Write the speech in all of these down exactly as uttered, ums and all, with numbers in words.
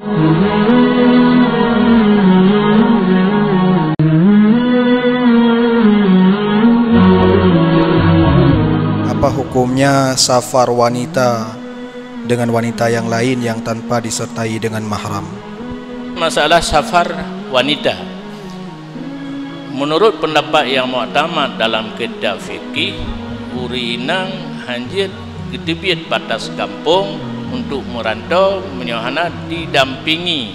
Apa hukumnya safar wanita dengan wanita yang lain yang tanpa disertai dengan mahram? Masalah safar wanita. Meunurot peundapat nyang muktamad dalam kitab fikih, ureuëng inong hanjeuet geuteubiet batas gampông untuk meuranto meunyoe hana didampingi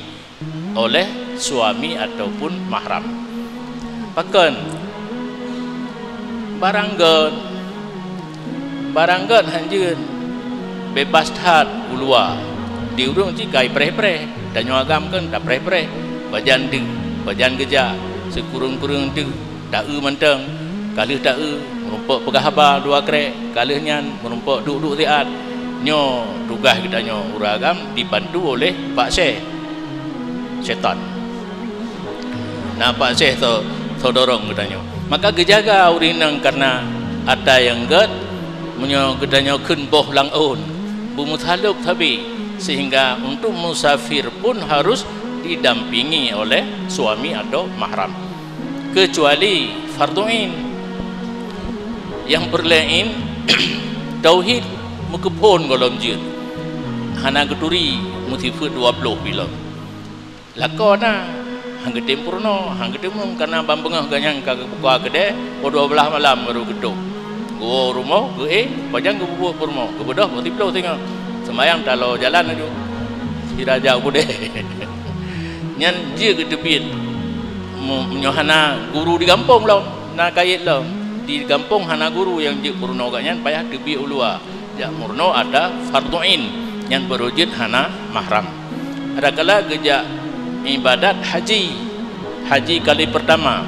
oleh suami ataupun mahram. Pakon? Barang gét, barang gét hanjeuet, beubaih that u luwa. Di ureuëng cit ka ipreh-preh, tanyoe agam kan tapreh-preh. Pajan deuk, pajan geujak, sikureueng-kureueng deuk, ta-eu mantong. Ka lheueh ta-eu, meurumpok peugah haba dua krek, ka lheueh nyan meurumpok duek-duek siat. Nyoe tugaih geutanyoe ureuëng agam dibantu oleh Pak Syeh, setan. Na Pak Syeh tho, tho dorong geutanyoe. Maka geujaga ureuëng inong kareuna ata nyang gét, meunyoe geutanyoe kheun boh lam ôn, beumeusalok sabe, sehingga untuk musafir pun harus didampingi oleh suami atau mahram. Keucuali fardhu ain. Nyang peureulée ain, tauhid meukeuphon gohlom jeuet. Hana geuturi meusifeuet dua ploh bilom. Lakoe na, han geutem peurunoe, han geutem meurunoe, kareuna ban beungoh gobnyan ka geubuka keudè, poh dua blaih malam baru geutôp. Geuwoe u rumoh, geuéh, pajan geupeubuet peurumoh, geubeudôh poh siploh singoh. Seumayang taloe jalan laju. Sira jak u keudè. Nyan jeuet geuteubiet. Mu-, meunyoe hana guru di gampông lom, na kayèe lom. Di gampông hana guru nyang jeuet peurunoe gobnyan, payah teubiet u luwa. Jak meurunoe ata fardhu ain, nyan baru jeuet hana mahram. Adakala geujak ibadat haji, haji kali peurtama,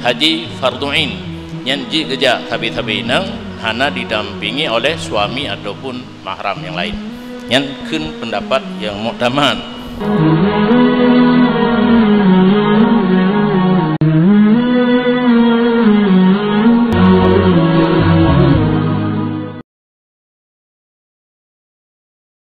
haji fardhu ain, nyan jeuet geujak sabe-sabe inong hana didampingi oleh suami ataupun mahram nyang laén. Nyan kheun peundapat nyang muktamad.